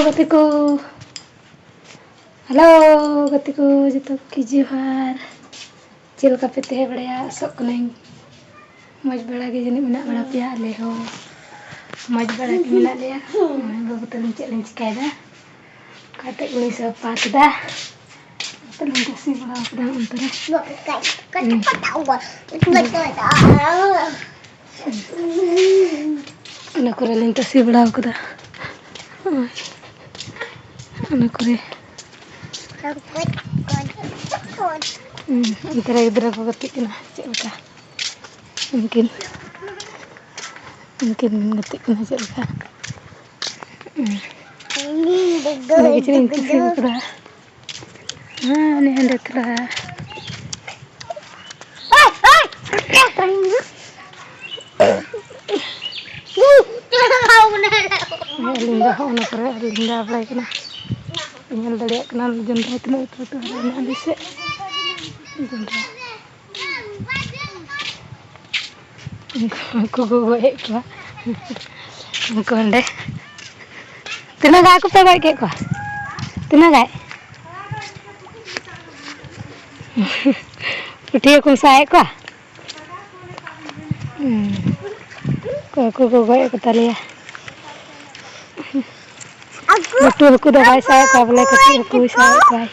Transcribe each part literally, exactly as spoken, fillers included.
ᱜᱟᱛᱮ ᱠᱚ, ᱦᱮᱞᱳ ᱜᱟᱛᱮ ᱠᱚ, ᱡᱚᱛᱚ ᱠᱚ ᱡᱚᱦᱟᱨ᱾ ᱪᱮᱫ ᱞᱮᱠᱟ ᱯᱮ ᱛᱟᱦᱮᱸ ᱵᱟᱲᱟᱭᱟ? ᱟᱥᱚᱜ ᱠᱟᱹᱱᱟᱹᱧ ᱢᱚᱡᱽ ᱵᱟᱲᱟ ᱜᱮ ᱡᱟᱹᱱᱤᱡ ᱢᱮᱱᱟᱜ ᱵᱟᱲᱟ ᱯᱮᱭᱟ᱾ ᱟᱞᱮ ᱦᱚᱸ ᱢᱚᱡᱽ ᱵᱟᱲᱟ ᱜᱮ ᱢᱮᱱᱟᱜ ᱞᱮᱭᱟ᱾ ᱱᱚᱜᱼᱚᱭ ᱵᱟᱹᱵᱩ ᱛᱟᱹᱞᱤᱧ ᱪᱮᱫ ᱞᱤᱧ ᱪᱤᱠᱟᱹᱭᱮᱫᱟ, ᱚᱠᱟᱛᱮ ᱩᱱᱤ ᱥᱟᱯᱷᱟ ᱠᱮᱫᱟ᱾ ᱛᱟᱹᱞᱤᱧ ᱛᱟᱥᱮ ᱵᱟᱲᱟ ᱠᱟᱫᱟ ᱚᱱᱛᱮ ᱨᱮ᱾ ᱚᱱᱟ ᱠᱚᱨᱮ ᱞᱤᱧ ᱛᱟᱥᱮ ᱵᱟᱲᱟ ᱠᱟᱫᱟ᱾ ᱚᱱᱟ ᱠᱚᱨᱮ᱾ ᱦᱩᱸ, ᱚᱱᱛᱮ ᱨᱮ ᱜᱤᱫᱽᱨᱟᱹ ᱠᱚ ᱜᱟᱛᱮᱜ ᱠᱟᱱᱟ᱾ ᱪᱮᱫ ᱞᱮᱠᱟ ᱩᱱᱠᱤᱱ, ᱩᱱᱠᱤᱱ ᱜᱟᱛᱮᱜ ᱠᱟᱱᱟ ᱪᱮᱫ ᱞᱮᱠᱟ? ᱦᱩᱸ᱾ ᱚᱸᱰᱮ ᱠᱤᱪᱨᱤᱡ ᱤᱧ ᱛᱟᱥᱮ ᱠᱟᱫᱟ᱾ ᱦᱮᱸ, ᱩᱱᱤ ᱦᱟᱸᱰᱮ ᱛᱷᱚᱲᱟ᱾ ᱟᱹᱞᱤᱧ ᱫᱚ ᱦᱚᱸᱜᱼᱚ ᱱᱟ ᱠᱚᱨᱮ ᱟᱹᱞᱤᱧ ᱫᱟᱬᱟ ᱵᱟᱲᱟᱭ ᱠᱟᱱᱟ᱾ ᱧᱮᱞ ᱫᱟᱲᱮᱭᱟᱜ ᱠᱟᱱᱟ ᱡᱚᱱᱰᱨᱟ ᱛᱤᱱᱟᱹᱜ ᱞᱟᱹᱴᱩ ᱞᱟᱹᱴᱩ ᱦᱟᱨᱟᱭᱮᱱᱟ ᱟᱹᱰᱤ ᱥᱮᱫ ᱡᱚᱱᱰᱨᱟ᱾ ᱩᱱᱠᱩ ᱠᱚ ᱜᱚᱡ ᱮᱫ ᱠᱚᱣᱟ᱾ ᱩᱱᱠᱩ ᱚᱸᱰᱮ᱾ ᱛᱤᱱᱟᱹᱜ ᱜᱟᱱ ᱦᱟᱹᱠᱩ ᱯᱮ ᱜᱚᱡ ᱠᱮᱫ ᱠᱚᱣᱟ? ᱛᱤᱱᱟᱹᱜ ᱜᱟᱱ? ᱯᱩᱴᱷᱤ ᱦᱟᱹᱠᱩᱢ ᱥᱟᱵ ᱮᱫ ᱠᱚᱣᱟ? ᱦᱩᱸ᱾ ᱦᱟᱹᱠᱩ ᱠᱚ ᱜᱚᱡ ᱮᱫ ᱠᱚ ᱛᱟᱞᱮᱭᱟ᱾ ᱞᱟᱹᱴᱩ ᱦᱟᱹᱠᱩ ᱫᱚ ᱵᱟᱭ ᱥᱟᱵ ᱮᱫ ᱠᱚᱣᱟ, ᱵᱚᱞᱮ ᱠᱟᱹᱴᱤᱡ ᱦᱟᱹᱠᱩᱭ ᱥᱟᱵ ᱮᱫ ᱠᱚᱣᱟᱭ᱾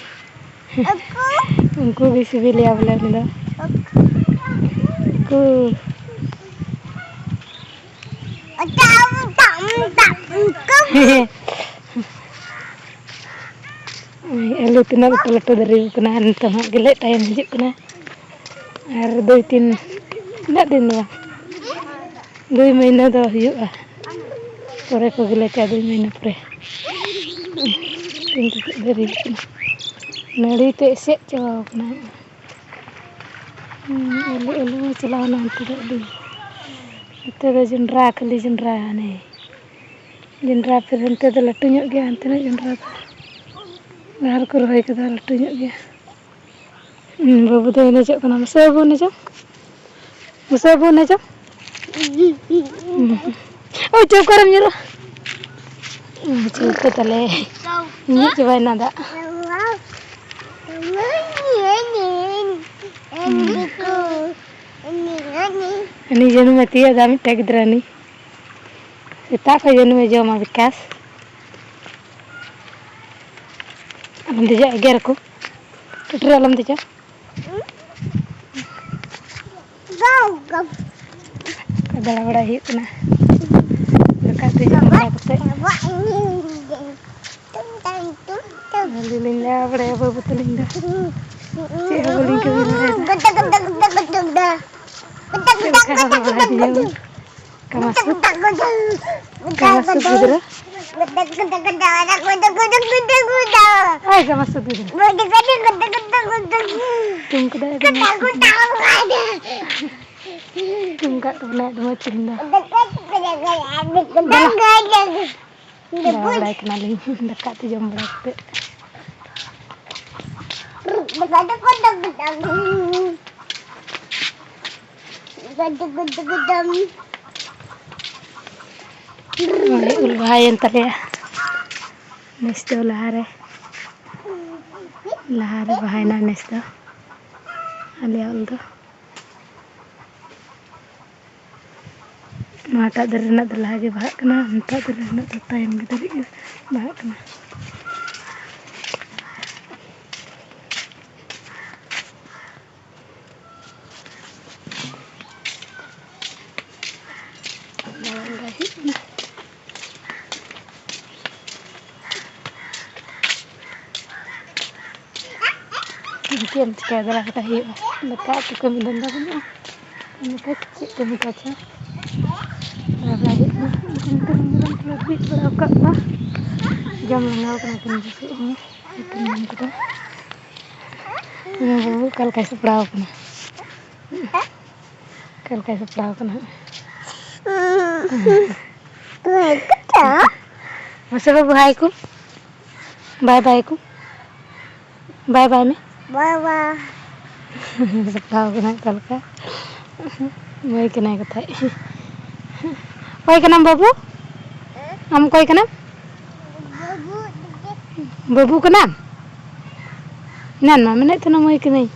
ᱩᱱᱠᱩ ᱜᱮ ᱥᱤᱵᱤᱞᱮᱭᱟ ᱵᱚᱞᱮ ᱩᱱᱤ ᱫᱚ᱾ ᱩᱱᱠᱩ᱾ ᱟᱹᱞᱩ ᱛᱤᱱᱟᱹᱜ ᱞᱟᱹᱴᱩ ᱞᱟᱹᱴᱩ ᱫᱟᱨᱮ ᱠᱟᱱᱟ, ᱱᱤᱛᱚᱜ ᱦᱟᱸᱜ ᱜᱮᱞᱮ ᱴᱟᱭᱤᱢ ᱦᱤᱡᱩᱜ ᱠᱟᱱᱟ᱾ ᱟᱨ ᱫᱩᱭ ᱛᱤᱱ, ᱩᱱᱟᱹᱜ ᱫᱤᱱ ᱫᱚ ᱵᱟᱝ, ᱫᱩᱭ ᱢᱟᱹᱦᱱᱟᱹ ᱫᱚ ᱦᱩᱭᱩᱜᱼᱟ᱾ ᱯᱚᱨᱮ ᱠᱚ ᱜᱮᱞᱮ ᱪᱟ ᱫᱩᱭ ᱢᱟᱹᱦᱱᱟᱹ ᱯᱚᱨᱮ᱾ ᱛᱤᱱ ᱪᱩᱴᱩᱜ ᱫᱟᱨᱮ ᱠᱟᱱᱟ, ᱱᱟᱹᱲᱤ ᱛᱮ ᱮᱥᱮᱫ ᱪᱟᱵᱟᱣ ᱠᱟᱱᱟ᱾ ᱦᱩᱸ, ᱟᱹᱞᱩ, ᱟᱹᱞᱩ ᱪᱟᱞᱟᱣᱱᱟ ᱦᱟᱱᱛᱮ ᱫᱚ ᱟᱹᱞᱩ᱾ ᱱᱚᱛᱮ ᱫᱚ ᱡᱚᱱᱰᱨᱟ, ᱠᱷᱟᱹᱞᱤ ᱡᱚᱱᱰᱨᱟ ᱦᱟᱱᱮ᱾ ᱡᱚᱱᱰᱨᱟ ᱯᱷᱤᱨ ᱦᱟᱱᱛᱮ ᱫᱚ ᱞᱟᱹᱴᱩ ᱧᱚᱜ ᱜᱮᱭᱟ, ᱦᱟᱱᱛᱮᱱᱟᱜ ᱡᱚᱱᱰᱨᱟ ᱫᱚ᱾ ᱞᱟᱦᱟ ᱨᱮᱠᱚ ᱨᱚᱦᱚᱭ ᱠᱟᱫᱟ, ᱞᱟᱹᱴᱩ ᱧᱚᱜ ᱜᱮᱭᱟ᱾ ᱦᱩᱸ, ᱵᱟᱹᱵᱩ ᱫᱚ ᱮᱱᱮᱡᱚᱜ ᱠᱟᱱᱟ᱾ ᱢᱟᱥᱮ ᱵᱟᱹᱵᱩ ᱮᱱᱮᱡᱚᱜ᱾ ᱢᱟᱥᱮ ᱵᱟᱹᱵᱩ ᱮᱱᱮᱡᱚᱜ᱾ ᱦᱩᱸ᱾ ᱳᱭ ᱪᱚ ᱚᱠᱟᱨᱮᱢ ᱧᱩᱨᱩᱜᱼᱟ? ᱪᱤᱞᱠᱟᱹ ᱛᱟᱞᱮ ᱧᱩ ᱪᱟᱵᱟᱭᱮᱱᱟ ᱫᱟᱜ᱾ ᱩᱱᱤ ᱡᱟᱹᱱᱩᱢᱮ ᱛᱤᱭᱳᱜ ᱮᱫᱟ, ᱢᱤᱫᱴᱟᱝ ᱜᱤᱫᱽᱨᱟᱹ ᱩᱱᱤ᱾ ᱥᱮᱛᱟᱜ ᱠᱷᱚᱱ ᱡᱟᱹᱱᱩᱢᱮ ᱡᱚᱢᱟ ᱵᱤᱠᱟᱥ᱾ ᱟᱞᱚᱢ ᱫᱮᱡᱚᱜ, ᱮᱜᱮᱨ ᱟᱠᱚ᱾ ᱪᱩᱴᱤ ᱨᱮ ᱟᱞᱚᱢ ᱫᱮᱡᱚᱜ᱾ ᱫᱟᱬᱟ ᱵᱟᱲᱟᱭ ᱦᱩᱭᱩᱜ ᱠᱟᱱᱟ᱾ ᱫᱟᱠᱟ ᱩᱛᱩ ᱡᱚᱢ ᱵᱟᱲᱟ ᱠᱟᱛᱮ᱾ ᱟᱹᱞᱤᱧ ᱞᱤᱧ ᱫᱟᱬᱟ ᱵᱟᱲᱟᱭᱟ, ᱵᱟᱹᱵᱩ ᱛᱟᱹᱞᱤᱧ ᱫᱚ ᱪᱮᱫ ᱦᱚᱸ ᱵᱟᱹᱞᱤᱧ ᱠᱟᱹᱢᱤ ᱵᱟᱲᱟᱭᱮᱫᱟ᱾ ᱪᱮᱫ ᱞᱮᱠᱟ ᱦᱚᱨᱚ ᱵᱟᱲᱟᱭ ᱫᱤᱧᱟ ᱵᱚᱱ᱾ ᱠᱟᱢᱟᱥᱩ᱾ ᱠᱟᱢᱟᱥᱩ ᱜᱤᱫᱽᱨᱟᱹ᱾ ᱟᱭ ᱠᱟᱢᱟᱥᱩ ᱜᱤᱫᱽᱨᱟᱹ᱾ ᱛᱩᱢ ᱠᱮᱫᱟᱭ ᱟᱹᱰᱤ ᱢᱚᱡᱽ ᱛᱮᱦᱮᱧ ᱫᱚ᱾ ᱛᱩᱢ ᱠᱟᱜ ᱛᱟᱵᱚᱱᱟᱭ ᱟᱹᱰᱤ ᱢᱚᱡᱽ ᱛᱮᱦᱮᱧ ᱫᱚ᱾ ᱫᱟᱬᱟ ᱵᱟᱲᱟᱭ ᱠᱟᱱᱟᱞᱤᱧ ᱫᱟᱠᱟ ᱩᱛᱩ ᱡᱚᱢ ᱵᱟᱲᱟ ᱠᱟᱛᱮ᱾ ᱱᱚᱜᱼᱚᱭ ᱩᱞ ᱵᱟᱦᱟᱭᱮᱱ ᱛᱟᱞᱮᱭᱟ ᱱᱮᱥ ᱫᱚ, ᱞᱟᱦᱟᱨᱮ, ᱞᱟᱦᱟᱨᱮ ᱵᱟᱦᱟᱭᱮᱱᱟ ᱱᱮᱥ ᱫᱚ ᱟᱞᱮᱭᱟᱜ ᱩᱞ ᱫᱚ᱾ ᱱᱚᱣᱟᱴᱟᱜ ᱫᱟᱨᱮ ᱨᱮᱱᱟᱜ ᱫᱚ ᱞᱟᱦᱟ ᱜᱮ ᱵᱟᱦᱟᱜ ᱠᱟᱱᱟ, ᱱᱚᱣᱟᱴᱟᱜ ᱫᱟᱨᱮ ᱨᱮᱱᱟᱜ ᱫᱚ ᱛᱟᱭᱚᱢ ᱜᱮ ᱫᱟᱨᱮ ᱜᱮ ᱵᱟᱦᱟᱜ ᱠᱟᱱᱟ᱾ ᱫᱟᱬᱟᱱ ᱵᱟᱲᱟᱭ ᱦᱩᱭᱩᱜ ᱠᱟᱱᱟ᱾ ᱪᱮᱫ ᱮᱢ ᱪᱤᱠᱟᱹᱭᱟ, ᱫᱟᱬᱟ ᱠᱟᱛᱮ ᱦᱩᱭᱩᱜᱼᱟ᱾ ᱫᱟᱠᱟ ᱩᱛᱩ ᱠᱟᱹᱢᱤ ᱫᱷᱟᱱᱫᱟ ᱵᱟᱹᱱᱩᱜᱼᱟ᱾ ᱚᱱᱟᱛᱮ ᱪᱮᱫ ᱠᱟᱹᱢᱤ ᱠᱟᱡᱽ ᱦᱚᱸ ᱵᱟᱭ ᱦᱩᱭᱩᱜ ᱠᱟᱱᱟ᱾ ᱩᱱᱠᱩ ᱢᱮᱨᱚᱢ ᱠᱚᱞᱮ ᱵᱤᱫ ᱵᱟᱲᱟ ᱟᱠᱟᱫ ᱠᱚᱣᱟ᱾ ᱡᱚᱢ ᱞᱟᱸᱜᱟᱣ ᱠᱟᱱᱟ ᱠᱤᱱ ᱵᱩᱥᱩᱵ ᱦᱚᱸ᱾ ᱵᱟᱹᱠᱤᱱ ᱡᱚᱢ ᱠᱟᱫᱟ᱾ ᱤᱧ ᱵᱟᱹᱵᱩ ᱚᱠᱟ ᱞᱮᱠᱟᱭ ᱥᱟᱯᱲᱟᱣ ᱠᱟᱱᱟ᱾ ᱚᱠᱟ ᱞᱮᱠᱟᱭ ᱥᱟᱯᱲᱟᱣ ᱠᱟᱱᱟ ᱦᱟᱸᱜ᱾ ᱢᱟᱥᱮ ᱵᱟᱹᱵᱩ ᱦᱟᱭ ᱠᱚ, ᱵᱟᱭ ᱵᱟᱭ ᱠᱚ, ᱵᱟᱭ ᱵᱟᱭ ᱢᱮ᱾ ᱵᱟᱭ ᱵᱟᱭ᱾ ᱥᱟᱯᱲᱟᱣ ᱠᱟᱱᱟ ᱚᱠᱟ ᱞᱮᱠᱟ᱾ ᱵᱟᱭ ᱠᱟᱱᱟᱭ ᱠᱟᱛᱷᱟᱡ᱾ ᱚᱠᱚᱭ ᱠᱟᱱᱟᱢ ᱵᱟᱹᱵᱩ? ᱟᱢ ᱚᱠᱚᱭ ᱠᱟᱱᱟᱢ? ᱵᱟᱹᱵᱩ ᱠᱟᱱᱟᱢ? ᱮᱱᱟᱱ ᱢᱟ ᱢᱮᱱᱮᱫ ᱛᱟᱦᱮᱱᱟ ᱢᱟᱹᱭ ᱠᱟᱹᱱᱟᱹᱧ᱾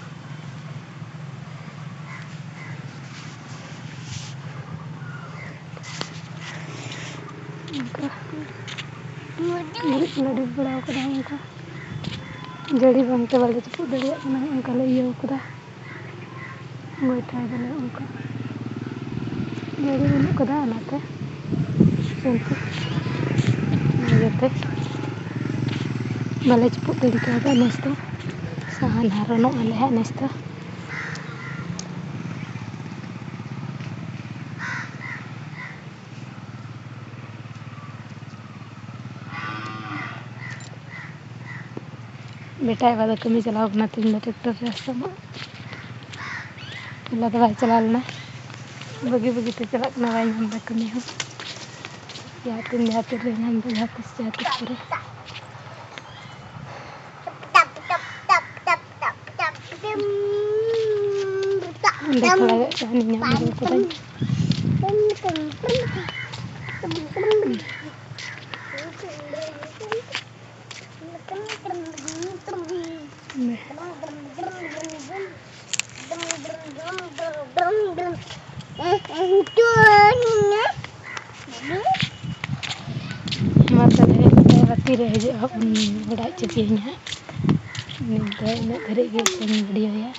ᱚᱱᱠᱟ ᱜᱩᱨᱤᱡ ᱠᱚᱞᱮ ᱰᱷᱤᱯ ᱵᱟᱲᱟ ᱠᱟᱫᱟ᱾ ᱚᱱᱠᱟ ᱡᱟᱹᱲᱤ ᱵᱟᱝᱛᱮ ᱵᱟᱞᱮ ᱪᱟᱯᱚᱫ ᱫᱟᱲᱮᱭᱟᱜ ᱠᱟᱱᱟ᱾ ᱚᱱᱠᱟ ᱞᱮ ᱤᱭᱟᱹ ᱠᱟᱫᱟ᱾ ᱜᱚᱭᱴᱷᱟᱭ ᱫᱟᱞᱮ ᱚᱱᱠᱟ᱾ ᱡᱟᱹᱲᱤ ᱵᱟᱹᱱᱩᱜ ᱠᱟᱫᱟ, ᱚᱱᱟᱛᱮ ᱠᱤᱱᱛᱩ ᱚᱱᱟ ᱤᱭᱟᱹᱛᱮ ᱵᱟᱞᱮ ᱪᱩᱯᱩᱫ ᱫᱟᱲᱮ ᱠᱟᱣᱫᱟ ᱱᱮᱥ ᱫᱚ᱾ ᱥᱟᱦᱟᱱ ᱦᱟᱨᱚᱱᱚᱜ ᱟᱞᱮ ᱦᱟᱸᱜ ᱱᱮᱥ ᱫᱚ᱾ ᱵᱮᱴᱟ ᱵᱟᱵᱟ ᱫᱚ ᱠᱟᱹᱢᱤ ᱪᱟᱞᱟᱣ ᱠᱟᱱᱟ ᱛᱮᱦᱮᱧ ᱫᱚ ᱴᱨᱟᱠᱴᱚᱨ ᱨᱮ ᱥᱟᱢᱟᱜ᱾ ᱦᱚᱞᱟ ᱫᱚ ᱵᱟᱭ ᱪᱟᱞᱟᱣ ᱞᱮᱱᱟ, ᱵᱟᱹᱜᱤ ᱵᱟᱹᱜᱤ ᱛᱮ ᱪᱟᱞᱟᱜ ᱠᱟᱱᱟ, ᱵᱟᱭ ᱧᱟᱢ ᱮᱫᱟ ᱠᱟᱹᱢᱤ ᱦᱚᱸ᱾ ᱡᱟᱦᱟᱸ ᱛᱤᱱ ᱡᱟᱦᱟᱸ ᱛᱤᱱ ᱨᱮ ᱧᱟᱢ ᱫᱚ ᱡᱟᱦᱟᱸ ᱛᱤᱥ ᱡᱟᱦᱟᱸ ᱛᱤᱥ ᱠᱚᱨᱮ᱾ ᱚᱸᱰᱮ ᱠᱷᱚᱱᱟᱜ ᱜᱮ ᱥᱟᱦᱟᱱᱤᱧ ᱧᱟᱢ ᱟᱹᱜᱩ ᱠᱟᱫᱟᱧ᱾ ᱢᱟ ᱛᱚᱵᱮ ᱛᱤᱨᱮ ᱦᱤᱡᱩᱜᱼᱟ ᱩᱱ ᱵᱟᱰᱟᱭ ᱦᱚᱪᱚ ᱯᱮᱭᱟᱹᱧ ᱦᱟᱸᱜ᱾ ᱱᱤᱛ ᱫᱚ ᱤᱱᱟᱹᱜ ᱫᱷᱟᱹᱨᱤᱡ ᱜᱮ ᱵᱟᱹᱧ ᱵᱷᱤᱰᱤᱭᱳᱭᱟ᱾